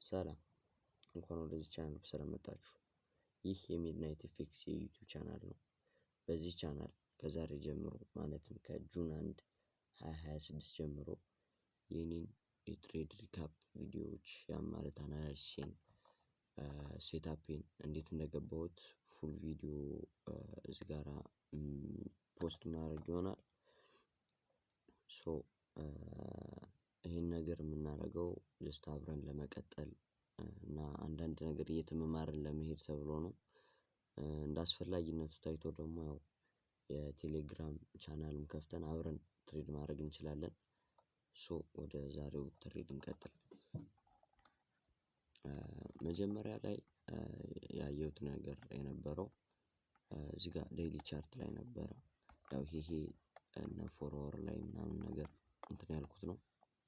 ሰላም፣ እንኳን ወደዚህ ቻናል በሰላም መጣችሁ። ይህ የ Midnight FX የ YouTube channel ነው። በዚህ ቻናል ከዛሬ ጀምሮ፣ ማለትም ከ June 1 2026 ጀምሮ፣ የኔን የ trade recap ቪዲዮዎች፣ ያም ማለት analysis ኤን፣ setup ኤን፣ እንዴት እንደገባሁት full ቪዲዮ እዚህ ጋራ post ማድረግ ይሆናል። So ይሄን ነገር የምናደርገው just አብረን ለመቀጠል እና አንዳንድ ነገር እየተመማርን ለመሄድ ተብሎ ነው። እንደ አስፈላጊነቱ ታይቶ ደግሞ ያው የቴሌግራም ቻናልም ከፍተን አብረን trade ማድረግ እንችላለን። So ወደ ዛሬው trade እንቀጥል። መጀመሪያ ላይ ያየሁት ነገር የነበረው እዚህ ጋር daily chart ላይ ነበረ። ያው ይሄ እነ 4 hour ላይ ምናምን ነገር እንትን ያልኩት ነው፣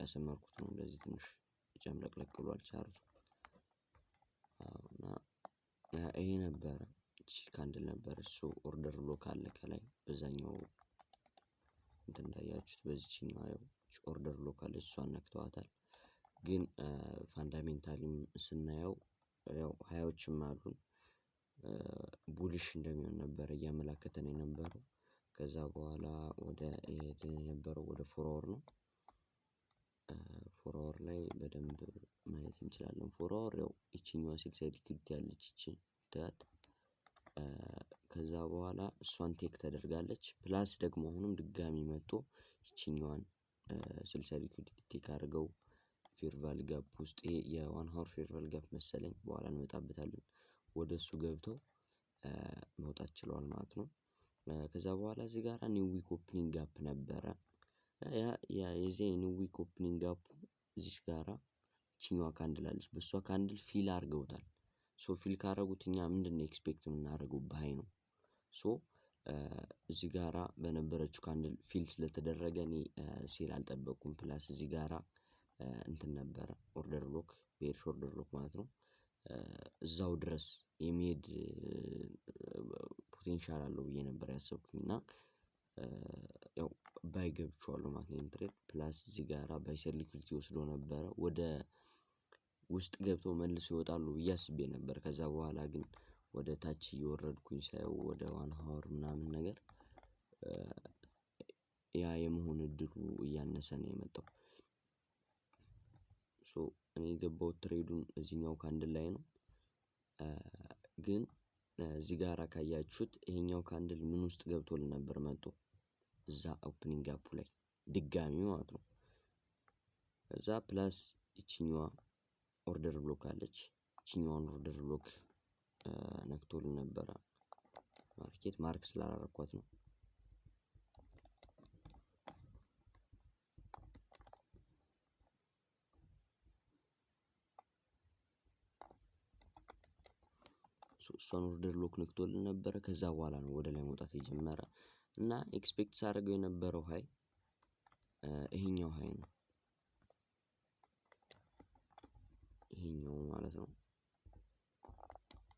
ያሰመርኩት ነው። እንደዚህ ትንሽ ጨምለቅለቅ ብሏል chart ኡ እና ይሄ ነበረ፣ እቺ candle ነበረች። So order block አለ ከላይ፣ በዛኛው እንትን እንዳያችሁት በዚችኛው ያው order block አለች፣ እሷን ነክተዋታል። ግን fundamentally ም ስናየው ያው high ኦችም አሉን፣ bullish እንደሚሆን ነበረ እያመላከተን የነበረው። ከዛ በኋላ ወደ የነበረው ወደ 4 hour ነው። 4 hour ላይ በደንብ ማየት እንችላለን። 4 hour ያው ይችኛዋ sell side liquidity ያለች ይቺ ታያት። ከዛ በኋላ እሷን take ተደርጋለች። Plus ደግሞ አሁንም ድጋሚ መጥቶ ይችኛዋን sell side liquidity take አድርገው fair value gap ውስጥ፣ ይሄ የ 1 hour fair value gap መሰለኝ፣ በኋላ እንመጣበታለን። ወደ እሱ ገብተው መውጣት ችለዋል ማለት ነው። ከዛ በኋላ እዚህ ጋር new week opening gap ነበረ። ያ የዚህ new week opening gap እዚች ጋራ ይችኛዋ candle አለች። በእሷ candle fill አድርገውታል። So fill ካረጉት እኛ ምንድነው expect የምናደርገው? Buy ነው። So እዚህ ጋራ በነበረችው candle fill ስለተደረገ እኔ sell አልጠበቅኩም። Plus እዚህ ጋራ እንትን ነበረ፣ order block፣ bearish order block ማለት ነው። እዛው ድረስ የሚሄድ potential አለው ብዬ ነበር ያሰብኩኝ እና ያው buy ገብቼዋለሁ ማለት ነው። Trade plus እዚህ ጋራ buy side liquidity ወስዶ ነበረ፣ ወደ ውስጥ ገብተው መልሶ ይወጣሉ ብዬ አስቤ ነበር። ከዛ በኋላ ግን ወደ ታች እየወረድኩኝ ሳየው ወደ 1 hour ምናምን ነገር ያ የመሆን እድሉ እያነሰ ነው የመጣው። So እኔ የገባሁት trade ኡን እዚህኛው candle ላይ ነው። ግን እዚህ ጋራ ካያችሁት ይሄኛው candle ምን ውስጥ ገብቶልን ነበር መጥቶ? እዛ opening gap ኡ ላይ ድጋሚ ማለት ነው። ከዛ plus ይችኛዋ order block አለች። ይችኛዋን order block ነክቶልን ነበረ market፣ mark ስላላረኳት ነው። እሷን order block ነክቶልን ነበረ። ከዛ በኋላ ነው ወደ ላይ መውጣት የጀመረ እና expect ሳደርገው የነበረው high ይሄኛው high ነው። ይሄኛው ማለት ነው።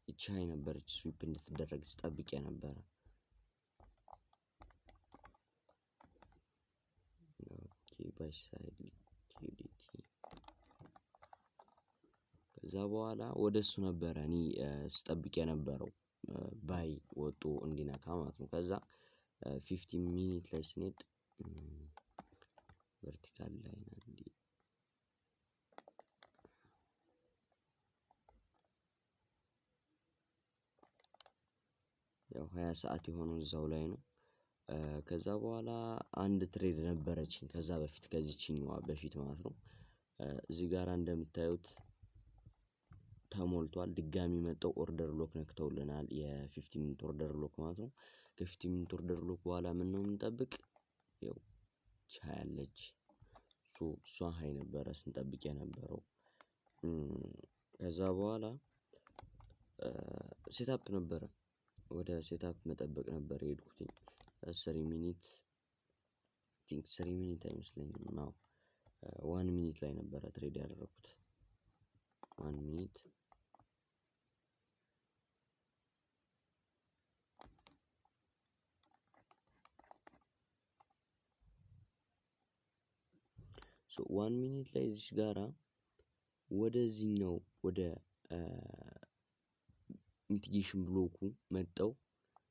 ይቺ high ነበረች sweep እንድትደረግ ስጠብቅ የነበረ። Okay, buy side liquidity ከዛ በኋላ ወደ እሱ ነበረ እኔ ስጠብቅ የነበረው፣ buy ወጦ እንዲነካ ማለት ነው። ከዛ 15 minute ላይ ስንሄድ vertical line አንዴ ያው 20 ሰዓት የሆነው እዛው ላይ ነው። ከዛ በኋላ አንድ trade ነበረችኝ ከዛ በፊት፣ ከዚችኛዋ በፊት ማለት ነው። እዚህ ጋር እንደምታዩት ተሞልቷል። ድጋሚ መጥተው order block ነክተውልናል። የ 15 minute order block ማለት ነው። ከ 15 minute order block በኋላ ምን ነው የምንጠብቅ? ያው ቻ ያለች እሷ high ነበረ ስንጠብቅ የነበረው። ከዛ በኋላ setup ነበረ፣ ወደ setup መጠበቅ ነበር የሄድኩትኝ። 3 minute think 3 minute አይመስለኝም። አዎ፣ 1 minute ላይ ነበረ trade ያደረኩት። 1 minute so 1 minute ላይ እዚች ጋራ ወደዚህኛው ወደ mitigation block ኡ መጠው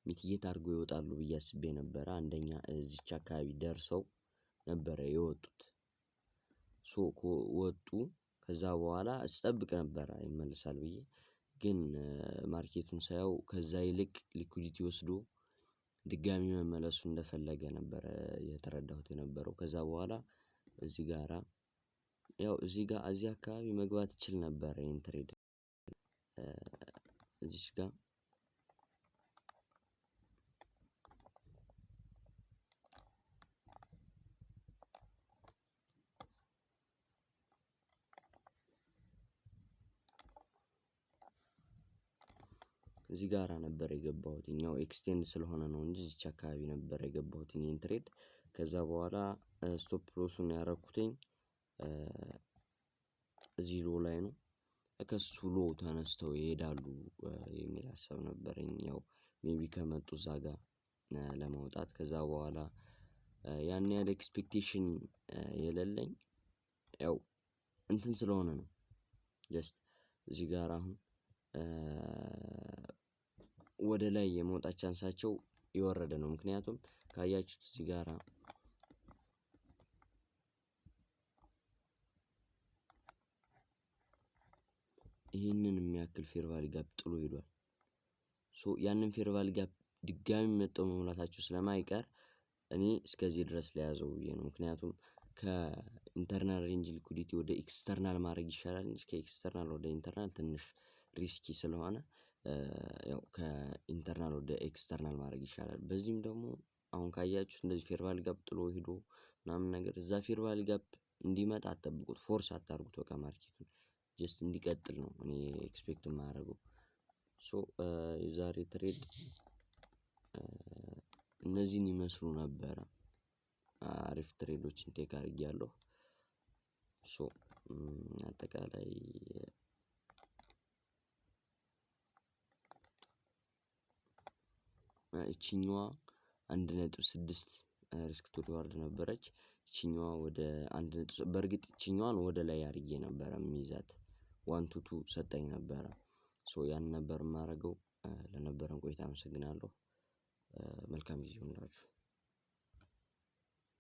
mitigate አድርገው ይወጣሉ ብዬ አስቤ ነበረ። አንደኛ እዚች አካባቢ ደርሰው ነበረ የወጡት። So ወጡ። ከዛ በኋላ ስጠብቅ ነበረ ይመልሳል ብዬ፣ ግን market ኡን ሳየው ከዛ ይልቅ liquidity ወስዶ ድጋሚ መመለሱ እንደፈለገ ነበረ የተረዳሁት የነበረው። ከዛ በኋላ እዚህ ጋራ ያው እዚህ ጋር እዚህ አካባቢ መግባት እችል ነበረ ይሄን trade። እዚች ጋር እዚህ ጋራ ነበር የገባሁት። ያው extend ስለሆነ ነው እንጂ እዚች አካባቢ ነበር የገባሁት ይሄን trade። ከዛ በኋላ stop loss ኡን ያረኩትኝ እዚህ low ላይ ነው። ከሱ low ተነስተው ይሄዳሉ የሚል ሀሳብ ነበረኝ። ያው maybe ከመጡ እዛ ጋር ለመውጣት። ከዛ በኋላ ያን ያህል expectation የሌለኝ ያው እንትን ስለሆነ ነው። Just እዚህ ጋር አሁን ወደ ላይ የመውጣት chance ኣቸው የወረደ ነው። ምክንያቱም ካያችሁት እዚህ ጋራ ይህንን የሚያክል fair value gap ጥሎ ሄዷል። So ያንን fair value gap ድጋሚ መጠው መሙላታቸው ስለማይቀር እኔ እስከዚህ ድረስ ለያዘው ብዬ ነው። ምክንያቱም ከ internal range liquidity ወደ external ማድረግ ይሻላል እንጂ ከ external ወደ internal ትንሽ risky ስለሆነ ያው ከ internal ወደ external ማድረግ ይሻላል። በዚህም ደግሞ አሁን ካያችሁት እንደዚህ fair value gap ጥሎ ሄዶ ምናምን ነገር እዛ fair value gap እንዲመጣ አትጠብቁት፣ force አታርጉት። በቃ market ኡን just እንዲቀጥል ነው እኔ expect የማደርገው። So የዛሬ trade እነዚህን ይመስሉ ነበረ። አሪፍ trade ኦችን take አድርጌያለሁ። So አጠቃላይ ይቺኛዋ 1.6 risk to reward ነበረች። ይቺኛዋ ወደ አንድ ነጥብ፣ በእርግጥ ይቺኛዋን ወደ ላይ አድርጌ ነበረ የሚይዛት፣ 1 to 2 ሰጠኝ ነበረ። So ያን ነበር የማደርገው። ለነበረን ቆይታ አመሰግናለሁ። መልካም ጊዜ ይሁንላችሁ።